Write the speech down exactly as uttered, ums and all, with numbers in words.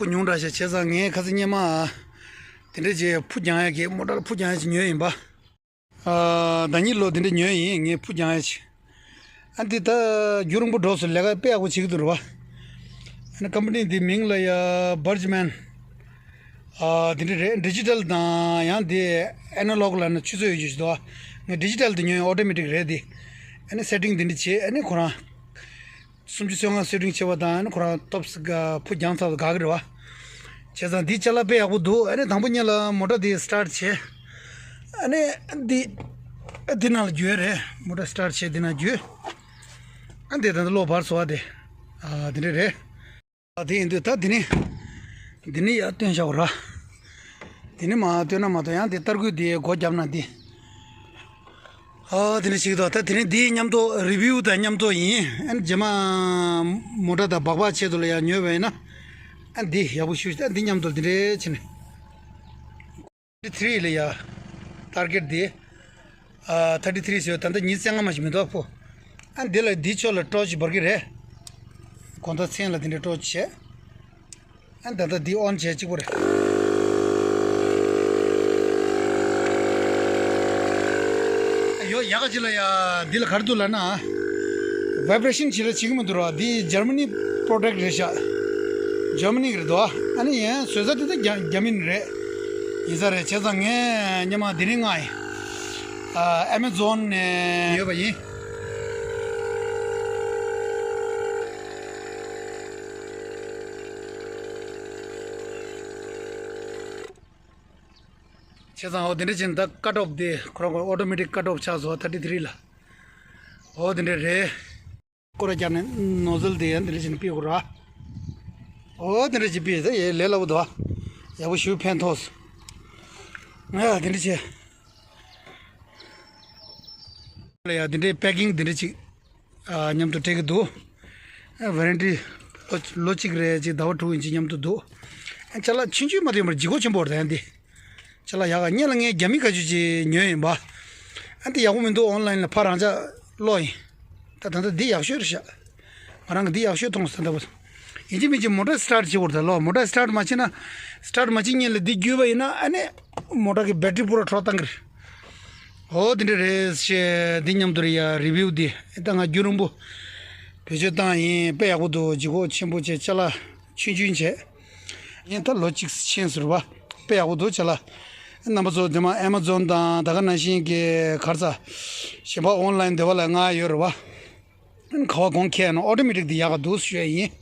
ཕུ་ཉུང་དྲགས་ཤག་བྱས་ཙང་ངས་ཁ་སང་སྔོན་མ་དེ་འདྲ་ཅིག་ཕུ་རྒྱག་ཡ་གི་མོ་ཊ་ལ་ཕུ་རྒྱག་ཡ་ཅིག་ཉོས་ཡིན་པ། ཨ། ཟླ་ཉིན་ལོ་དེ་འདྲ་ཉོས་ཡིན་ངས་ཕུ་རྒྱག་ཡ་ཅིག་ཨ། འདི་ད་རྒྱུན་རིང་པོ་འགྲོ་སོང་ལས་ཀ་དཔེ་ཡག་པོ་བྱེད་ཀྱི་འདུག་རེད་བ། ཨ་ནི་ཀམ་པ་ནི་འདི་མིང་ལ་ཡ་བར་ཇི་མན། ཨ། དེ་འདྲ་རེད། ཌི་ཇི་ཊལ་དང་ཡང་དེ་ཨ་ན་ལོག་ལབ་ན་ཆུ་ཚོད་ཡོད་རྒྱུ་ཞིག་འདུག་ཨ། ངས་ཌི་ཇི་ཊལ་དེ་ཉོས་ཡིན། ཨོ་ཊོ་མེ་ཊིག་རེད་དེ། ཨ་ནི་སེ་ཊིང་དེ་འདྲ་བྱས། ཨ་ནི་ཁོ་རང་སུམ་ཅུ་སོ་ལྔ་སེ་ཊིང་བྱས་པ་དང་། ཨ་ནི་ཁོ་རང་སྟོབས་ཟིག་ག་ཕུ་རྒྱང་ཚ་དགའ་གི་རེད་བ། བྱས་ཙང་འདི་ཅ་ལག་དཔེ་ཡག་པོ་འདུག་ཨ་ནི་དང་པོ་ཉིད་ལ་མོ་ཊ་འདི་སི་ཊར་ཊི་བྱས། ཨ་ནི་འདི་འདི་ནང་ལ་འཇུས་རེད། མོ་ཊ་སི་ཊར་ཊི་བྱས་འདི་ནང་འཇུས། ཨ། འདི་ད་ལྟ་གློག་འབར་སོང་བ་དེ། ཨ། འདི་འདྲ་རེད། ཨ། དེ་ཡིན་དུས་ད་འདི་ནི། འདི་ནི་ཡར་བཏོན་བཞག་ར། འདི་ནི་མར་བཏོན་ན་མ་གཏོགས་ཡང་དེ་ཏར་སྐུད་དེ་སྒོ་བརྒྱབ་ན་འདི། ཨ། དེ་ནི་ཞིག་ཏུ་ད་དེ་ནི་འདི་མཉམ་དུ་རི་བིའུ་དང་མཉམ་དུ་ཡིན། ཨ་ནི་རྗེས་མ་མོ་ཊ་དང་སྦག་སྦག་ཆེད་དུ་ལ་ཡང་ཉོས་པ་ཡིན་ན། ཨ། འདི་ཡག་པོ་ཞུ་ད་འདི་མཉམ་དུ་འདི་འདྲས་བྱས་ནས། ཐར་ཊི་ཐི་རི་ལ་ཡ། ཊར་གེཊ་འདི། ཨ། ཐར་ཊི་ཐི་རི་ཟེར་ད་ལྟ་ཉི་ཤུ་རྩ་ལྔ་མ་ཞིག་མི་འདུག་ཕུ། ཨ། འདི་ལ་འདི་ཕྱོགས་ལ་ཊོར་ཆི་འབར་གི་རེད། དགོང་དག་མཚན་ལ་འདི་འདྲ་ཊོར་ཆི་བྱས། ཨ། ད་ལྟ་འདི་ཨོན་བྱས་གཅིག་པོ་རེད། ཡོ། ཡག་ག་ཅི་ལ་ཡ། འདི་ལ་ག་རེ་འདུག་ལབ་ན། བའི་བྷི་རེ་ཤན་ཅི་ལ་བྱེད་ཀྱི་མི་འདུག་ར། འདི་ཇར་མ་ནི་པྲོ་ཌག་རེད་ཤག་ཇར་མ་ནི་གི་རེད་འདུག་ཨ་ནི་ཡང་བཟོ་ས་དེ་ད་རྒྱ་རྒྱ་མི་ནི་རེད། ཡིན་ས་རེད། བྱས་ཙང་ངས་སྔོན་མ་འདི་ནས་མངགས་ཡིན། ཨ། ཨེ་མེ་ཛོན་ནས་ཡོད་པ་ཡིན། བྱས་ཙང་འོ་དེ་འདྲ་ཅིག་ད་ཀཊ་ཨོཕ་དེ་ཁོ་རང་ཨོ་ཊོ་མེ་ཊིག་ཀཊ་ཨོཕ་ཆགས་སོང་། ཐར་ཊི་ཐི་རི་ལ། འོ་དེ་འདྲ་རེད། སྐོར་ར་རྒྱག་ནས་ནོ་ཛལ་དེ་ཡང་དེ་འདྲ་ཅིག་ཕུད་དགོས་ར། འོ་དེ་འདྲ་ཅིག་ཕུད་ད་ཡེ་ལས་སླ་པོ་འདུག་ཡག་པོ་ཞེ་པོ་ཕན་ཐོགས་སོང་། ཨ། དེ་འདྲ་བྱས། ལ་ཡ་དེ་འདྲའི་པེ་ཀིང་དེ་འདྲ་ཅིག་ཨ། མཉམ་དུ་སྤྲད་ཀྱི་འདུག་ཨ། ཝ་རན་ཊི་ལོ་ལོ་གཅིག་རེད་ཅིག་ཟླ་བ་དྲུག་ཡིན་ཅིག་མཉམ་དུ་འདུག་ཨ། ཅ་ལག་ཆུང་ཆུང་མ་གཏོགས་ཡོད་མ་རེད། ལྗིད་ཁོག་ཆེན་པོ་རེད་ད་ཡང་འདི། ཅ་ལག་ཡག་ག་སྔོན་ལ་ངས་རྒྱ་མི་ག་ཅུ་ཅིག་ཉོས་ཡིན་པ། ཨ། འདི་ཡག་པོ་མི་འདུག་ཨོན་ལན་ལ་ཕར་རང་འཇགས་ཀློག་ཡིན། ད་ད་ལྟ་འདི་ཡག་ཤོས་རེད་ཤག་ང་རང་གིས་འདི་ཡག་ཤོས་མཐོང་སོང་ད་བུ། ཡིན་གཅིག་མིན་གཅིག་མོ་ཊ་སི་ཊར་ཊི་བྱེད་དགོས་རེད་ད་ལོ། མོ་ཊ་སི་ཊར་ཊི་མ་བྱེད་ན། སི་ཊར་ཊི་མ་བྱེད་སྔོན་ལ་འདི་བརྒྱུས་པ་ཡིན་ན་ཨ་ནི་མོ་ཊ་གི་བེ་ཊི་རི་པུ་ར་འཕྲོ་བཏང་གི་རེད། འོ་དེ་འདྲ་རེད་ཤག་འདི་མཉམ་དུ་རེད་ཡ། རི་བིའུ་འདི་ད་ང་རྒྱུན་རིང་པོ་བེད་སྤྱོད་བཏང་ཡིན། དཔེ་ཡག་པོ་འདུག་ལྗིད་ཁོག་ཆེན་པོ་བྱས། ཅ་ལག་ཆུང་ཆུང་བྱས། ཡིན་ད་ལོ་གཅིག་ཕྱིན་ཟེར་བ། དཔེ་ཡག་པོ་འདུག་ཅ་ལག་རྣམ་པ་ཚོ་དེ་མ་ཨེ་མ་ཛོན་དང་ད་ག་ནང་བཞིན་གྱི་ག་རེ་ཟ། གཞན་པ་ཨོན་ལན་དེ་བ་ལ་མངགས་ཡོད་རེད་བ། ག་བ་གོང་ཁེ་ན་ཨོ་ཊོ་མེ་ཊིག་དེ་ཡག་ག་འདུག་ཞུ་ཡ་ཡིན།